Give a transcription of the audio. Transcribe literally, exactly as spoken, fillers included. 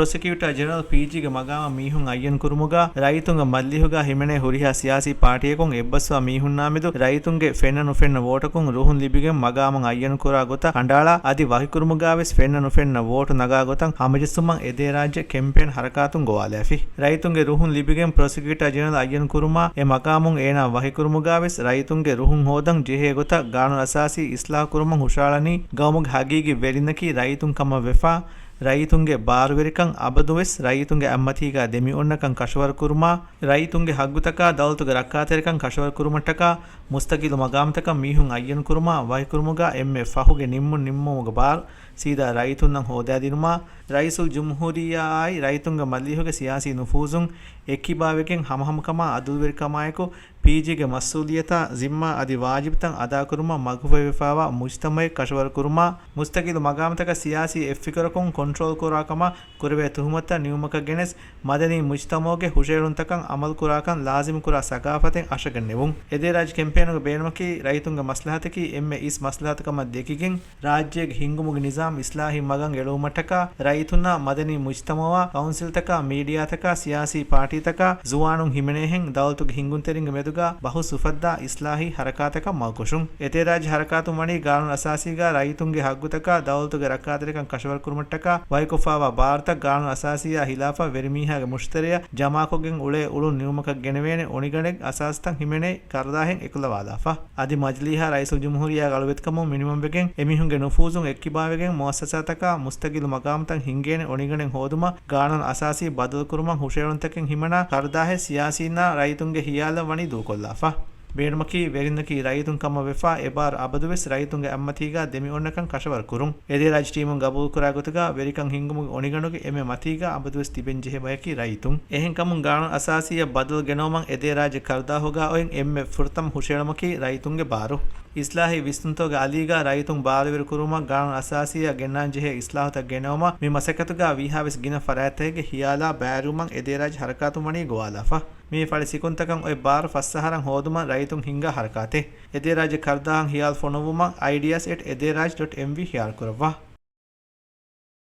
ޕްރޮސިކިއުޓާ ޖެނެރަލް ޕީޖީގެ މަގާމަށް މީހުން އައްޔަން ކުރުމުގަ ރައްޔިތުންގެ މަޖިލީހުގަ ހިމެނޭ ހުރިހާ ސިޔާސީ ޕާޓީއަކުން އެއްބަސްވާ މީހުންނާމެދު ރައްޔިތުންގެ ފެންނަ ނުފެންނަ ވޯޓަކުން ރުހުން ލިބިގެން މަގާމަށް އައްޔަން ކުރާ ގޮތަށް ކަނޑައަޅާ، އަދި ވަކިކުރުމުގަވެސް ފެންނަ ނުފެންނަ ވޯޓު ނަގާ ގޮތަށް ހަމަޖެއްސުމަށް އެދޭ ރާއްޖެ ކެމްޕޭން ހަރަކާތުން ގޮވާލައިފި. ރައްޔިތުންގެ ރުހުން ލިބިގެން ޕްރޮސިކިއުޓާ ޖެނެރަލް އައްޔަން ކުރުމާ، އެ މަގާމުން އޭނާ ވަކިކުރުމުގަވެސް ރައްޔިތުންގެ ރުހުން ހޯދަން ޖެހޭ ގޮތަށް ގާނޫނު އަސާސީ އިސްލާހު ކުރުމަށް ހުށައަޅަނީ ގައުމުގެ ހަގީގީ ވެރިންނަކީ ރައްޔިތުން ކަމަށް ވެފަ، ރައްޔިތުންގެ ބާރުވެރިކަން އަބަދުވެސް ރައްޔިތުންގެ އަތްމަތީގަ ދެމިއޮންނަކަން ކަށަވަރު ކުރުމާ، ރައްޔިތުންގެ ހައްގުތަކާ ދައުލަތުގެ ރައްކާތެރިކަން ކަށަވަރު ކުރުމަށްޓަކާ މުސްތަގިލު މަގާމުތަކަށް މީހުން އައްޔަން ކުރުމާ، ވަކިކުރުމުގަ އެންމެ ފަހުގެ ނިންމުން ނިންމުމުގެ ބާރު ސީދާ ރައްޔިތުންނަށް ހޯދައިދިނުމާ، ރައީސުލްޖުމްހޫރިއްޔާއާއި ރައްޔިތުންގެ މަޖިލީހުގެ ސިޔާސީ ނުފޫޒުން އެއްކިބާވެގެން ހަމަހަމަކަމާ އަދުލުވެރިކަމާއެކު، ޕީޖީގެ މަސްއޫލިއްޔަތާ، ޒިންމާ އަދި ވާޖިބުތައް އަދާކުރުމަށް މަގުފަހިވެފައިވާ މުޖްތަމައެއް ކަށަވަރުކުރުމާ، މުސްތަގިލު މަގާމުތަކަށް ސިޔާސީ އެއްފިކުރަކުން ކޮންޓްރޯލް ކުރާކަމަށް ކުރެވޭ ތުހުމަތުތައް ނިމުމަކަށް ގެނެސް، މަދަނީ މުޖްތަމައުގެ ހުށައެޅުންތަކަށް އަމަލުކުރާކަން ލާޒިމްކުރާ ސަގާފަތެއް އަށަގަންނެވުން. އެދޭ ރާއްޖެ ކެމްޕޭނުގެ ބޭނުމަކީ، ރައްޔިތުންގެ މަސްލަހަތަކީ އެންމެ އިސް މަސްލަހަތަކަމަށް ދެކިގެން، ރާއްޖޭގެ ހިންގުމުގެ ނިޒާމް އިސްލާހީ މަގަށް އެޅުވުމަށްޓަކާ، ރައްޔިތުންނާ މަދަނީ މުޖްތަމައާ، ކައުންސިލްތަކާ، މީޑިއާތަކާ، ސިޔާސީ ޕާޓީތަކާ، ޒުވާނުން ހިމެނޭހެން، ދައުލަތުގެ ހިންގުންތެރިންގެ މެދުގާ ބަހުސް އުފައްދާ އިސްލާހީ ހަރަކާތަކަށް މަގުކޮށުން. އެދޭ ރާއްޖެ ހަރަކާތުން ވަނީ ގާނޫނު އަސާސީގާ ރައްޔިތުންގެ ހައްގުތަކާ، ދައުލަތުގެ ރައްކާތެރިކަން ކަށަވަރުކުރުމަށްޓަކާ، ވަކިކޮށްފައިވާ ބާރުތައް ގާނޫނު އަސާސީއާ ހިލާފަށް ވެރިމީހާގެ މުށިތެރެޔަށް ޖަމާކޮށްގެން އުޅޭ އުޅުން ނިމުމަކަށް ގެނެވޭނެ އޮނިގަނޑެއް އަސާސްތައް ހިމެނޭ ކަރުދާހެއް އެކުލަވާލާފަ. އަދި މަޖިލީހާ ރައީސުލްޖުމްހޫރިއްޔާގެ އަޅުވެތިކަމުން މިނިވަންވެގެން، އެމީހުންގެ ނުފޫޒުން އެއްކިބާވެގެން، މުއައްސަސާތަކާ މުސްތަގިލު މަގާމުތައް ހިންގޭނެ އޮނިގަނޑެއް ހޯދުމަށް ގާނޫނު އަސާސީ ބަދަލުކުރުމަށް ހުށައެޅުންތަކެއް ހިމަނާ ކަރުދާހެއް ސިޔާސީންނާ ރައްޔިތުންގެ ހިޔާލަށް ވަނީ ދޫކޮށްލާފަ. ބޭނުމަކީ، ވެރިންނަކީ ރައްޔިތުން ކަމަށް ވެފަ، އެ ބާރު އަބަދުވެސް ރައްޔިތުންގެ އަތްމަތީގާ ދެމިއޮންނަކަން ކަށަވަރު ކުރުން. އެދޭ ރާއްޖެ ޓީމުން ގަބޫލުކުރާ ގޮތުގާ، ވެރިކަން ހިންގުމުގެ އޮނިގަނޑުގެ އެންމެ މަތީގާ އަބަދުވެސް ތިބެން ޖެހޭ ބަޔަކީ ރައްޔިތުން. އެހެންކަމުން ގާނޫނު އަސާސީއަށް ބަދަލު ގެނައުމަށް އެދޭ ރާއްޖެ ކަރުދާހުގާ އޮތް އެންމެ ފުރަތަމަ ހުށައެޅުމަކީ ރައްޔިތުންގެ ބާރު. އިސްލާހީ ވިސްނުންތަކުގެ އަލީގާ ރައްޔިތުން ބާރުވެރި ކުރުމަށް ގާނޫނު އަސާސީއަށް ގެންނާން ޖެހޭ އިސްލާހުތައް ގެނައުމަށް މި މަސައްކަތުގާ ވީހާވެސް ގިނަ ފަރާތްތަކެއްގެ ހިޔާލާ ބައިވެރިވުމަށް އެދޭ ރާއްޖެ ހަރަކާތުން ވަނީ ގޮވާލާފަ. މި ފަޅި ސިކުންތަކަށް އޮތް ބާރު ފަސް އަހަރަށް ހޯދުމަށް ރައްޔިތުން ހިންގާ ހަރަކާތެއް. އެދޭ ރާއްޖެ ކަރުދާހަށް ހިޔާލު ފޮނުއްވުމަށް އައިޑިއާސް އެޓް އެދޭ ރާއްޖެ ޑޮޓް އެމްވީ ހިޔާރު ކުރައްވާ.